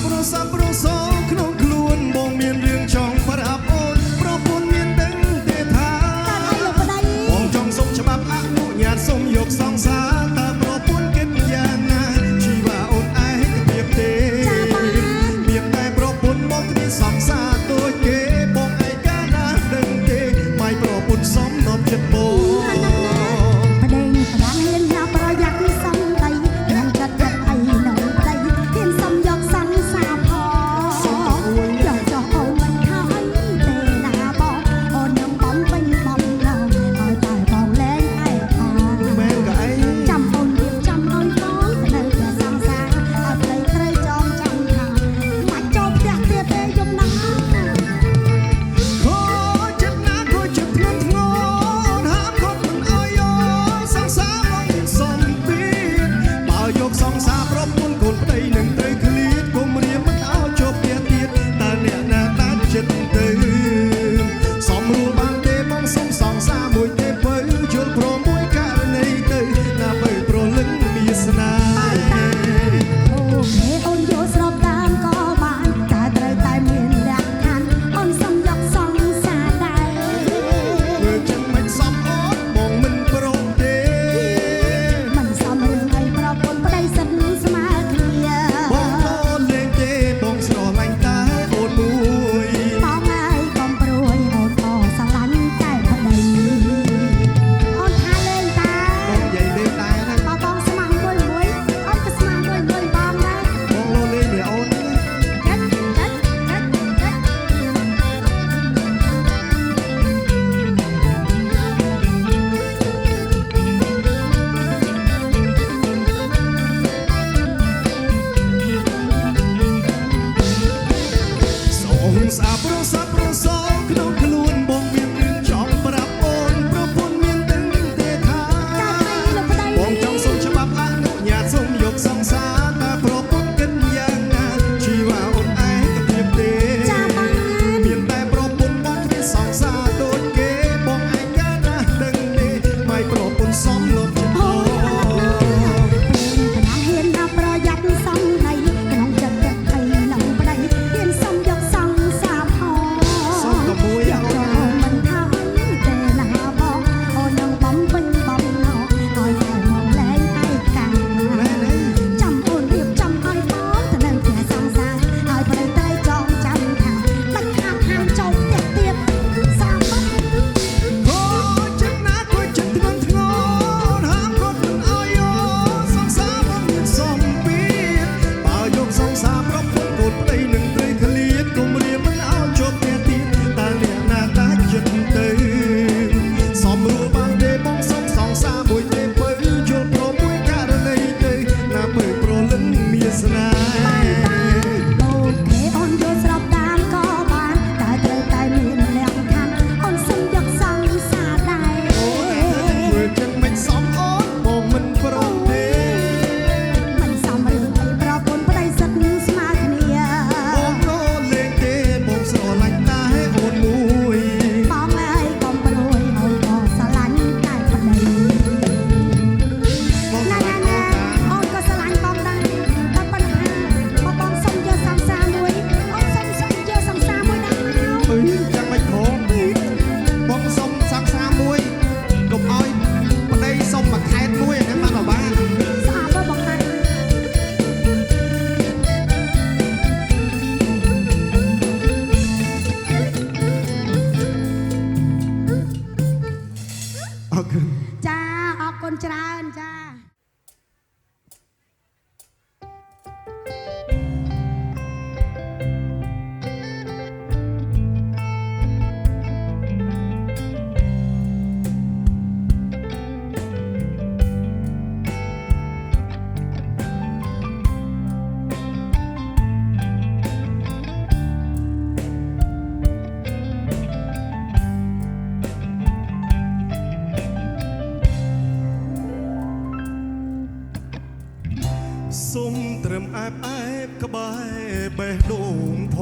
ប្រសាប្រសងក្នុងខ្លួនបងមានរឿងចង់ប្រាប់អូនប្រពន្ធមានដឹងទេថា កើតអីលោកប្តី បងចង់សុំច្បាប់អនុញ្ញាតសុំយកសង្សារតើប្រពន្ធគិតយ៉ាងណាជីវ៉ាអូនឯងភាពទេ ចាបាន មានតែប្រពន្ធបងគ្មានសង្សារដូចគេបងឯកាណាដឹងទេម៉ៃប្រពន្ធសំណប់ចិត្តបង អាណាប្តីផ្ដាំហ៊ានណាប្រយ័ត្នសំដីនឹងចិត្តចិត្តអីនឹងប្តីហ៊ានសំយកសង្សារផងយកចោះអូនមិនខំទេណាបងអូននឹងបំពេញបំណងឲ្យតែបងលែងឯកា មែនក៏អី ចាំអូនរៀបចំឲ្យបងទៅនៅតែសង្សារឲ្យប្តីត្រូវចងចាំថាមិនចូលផ្ទះទៀតទេយំណាស់ ខូចចិត្តណាខូចចិត្តធ្ងន់ធ្ងរហាមគាត់មិនឲ្យយកសង្សារបងមានសំពីតបើយកសង្សារប្រពន្ធកូនប្តីនឹងត្រូវឃ្លាតគុំរៀមមិនឲ្យជាប់ផ្ទះទៀតតើអ្នកណាតាចិត្តទៅសំរួលបានទេបងសុំសង្សារមួយទេពៅយល់ព្រមមួយករណីទៅណាបើប្រលឹងមានស្នេហ៍ អូខេអូនយកស្របតាមក៏បានតែត្រូវតែមានលក្ខខណ្ឌអូនសុំយកសង្សារដែរ ធ្វើចឹងមិនសមអូនបងមិនព្រមទេ មិនសមរឿងអីប្រពន្ធប្តីសិនស្មើគ្នា បងអូនលេងទេបងស្រឡាញ់តែអូនមួយ បងអើយកុំព្រួយអូនក៏ស្រឡាញ់តែប្តីអូនថាលេងតា បងនិយាយលេងដែរណា បើបងស្មោះមួយមួយអូនក៏ស្មោះមួយមួយបងដែរ បងលោលេងនេះអូនណា ចិត្តចិត្តចិត្តចិត្ត សូមស្អាប្រសាប្រសងក្នុងខ្លួនបងមានរឿងចង់ប្រាប់អូនប្រពន្ធមានដឹងទេថា កើតអីលោកប្តី បងចង់សុំច្បាប់អនុញ្ញាតសុំយកសង្សារតើប្រពន្ធគិតយ៉ាងណាជីវ៉ាអូនឯងក៏ភាពទេ ចាបាន មានតែប្រពន្ធបងគ្មានសង្សារដូចគេបងឯងកាណាស់ដឹងទេម៉ៃប្រពន្ធសំលប់ចិត្ត អូយអាណិតណាស់ព្រមណាហ៊ានណាប្រយ័ត្នសំដីក្នុងចិត្តចិត្តអីនឹងប្តីហ៊ានសុំយកសង្សារផង សុំតែមួយ យក អូន ចូលមិនថាអីទេណាបងអូននឹងបំពេញបំណងឲ្យតែមកលែងឯកា មែនទេ ចាំអូនរៀបចំឲ្យបងទៅនៅផ្ទះសង្សារឲ្យប្តីត្រូវចងចាំថាដាច់ខាតហាមចូលផ្ទះទៀតសាបាត់ ខូចចិត្តណាខូចចិត្តធ្ងន់ធ្ងរហាមគាត់មិនឲ្យយកសង្សារបងមានសំពីតបើយកសង្សារប្រពន្ធកូនប្តីនឹងត្រូវឃ្លាតគុំរៀមមិនឲ្យជាប់ផ្ទះទៀតតើអ្នកណាតាចិត្តទៅសំរួលបានទេបងសុំសង្សារមួយទេពៅយល់ព្រមមួយករណីទៅណាពៅប្រលឹងមានស្នេ បាន ហ តា ៍ អូខេអូនយល់ស្របតាមក៏បានតែត្រូវតែមានលក្ខខណ្ឌអូនសុំយកសង្សារដែរ អូនតែធ្វើចឹងមិនសមអូនបងមិនព្រមទេ មិនសមរឿងអីប្រពន្ធប្តីសិតស្មើគ្នា បងក៏លេងទេបងស្រឡាញ់តែអូនមួយ បងអើយកុំព្រួយអូនក៏ស្រឡាញ់តែប្តី បង ណា ស្រឡាញ់ ណាណា អូនតា អូនក៏ស្រឡាញ់បងដែរតែបញ្ហាបើបងសុំយកសង្សារមួយអូនសុំសុំយកសង្សារមួយដែរមក អឺចាំមិនព្រមបងសុំសង្សារមួយកុំឲ្យប្តីសុំមួយខេតមួយអាហ្នឹងបានមកបាន ស្អាតទៅបងតា អរគុណ ចាអរគុណច្រើនចា សុំត្រឹមអែបអែបក្បែរបេះដូងផ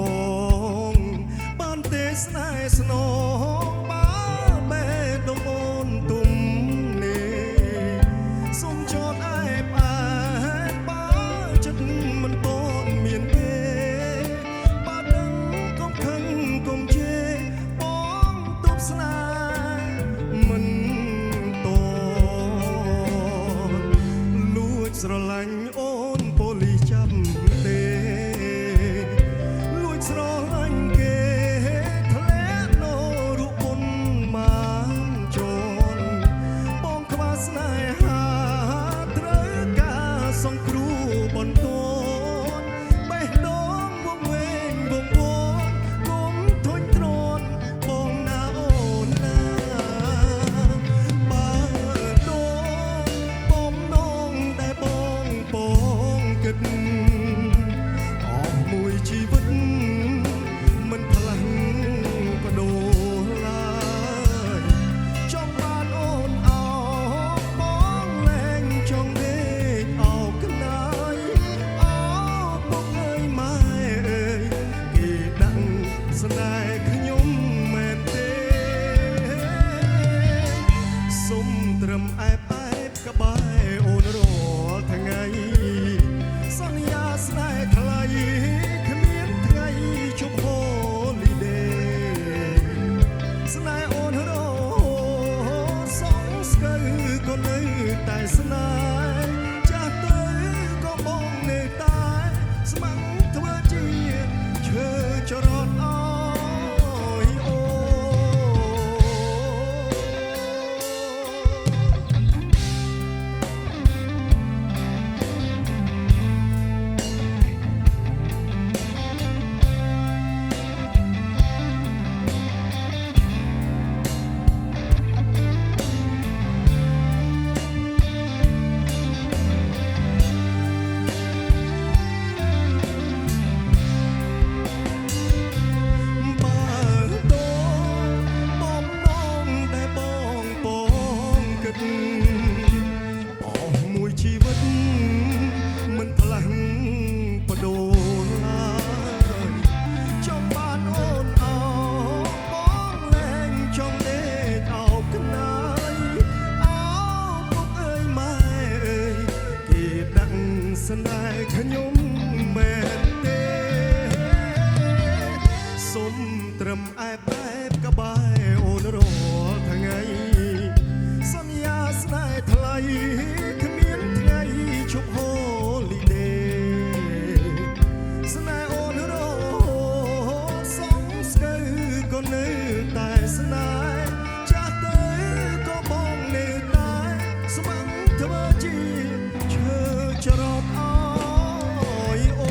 ងបានទេស្នេហ៍ស្នងបើបេះដូងអូនទុំនេះសុំចតអែបអែបបើចិត្តមិនតន់មានទេ តែស្នេហ៍ចាស់ទៅក៏បងនៅតែស្ម័គ្រធ្វើជាឈើចរត់អើយអូ បើតោបំណងដែលបងពងគិតអស់មួយជីវិតមិនផ្លាស់បដូរឡើយចង់បានអូនអោបងលែងចង់ដេកអោបខ្នាយអោពុកអើយម៉ែអើយគេដាក់ស្នេហ៍ខ្ញុំមែនទេ សុំត្រឹមអែបបែបក្បែរអូនរាល់ថ្ងៃសន្យាស្នេហ៍ថ្លៃគ្មានថ្ងៃឈប់ holiday ស្នេហ៍អូនរសងស្កូវក៏នៅតែស្នេហ៍ចាស់ទៅក៏បងនៅតែស្ម័គ្រធ្វើជាឈើច្រត់អើយអូ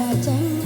ដើរចេញ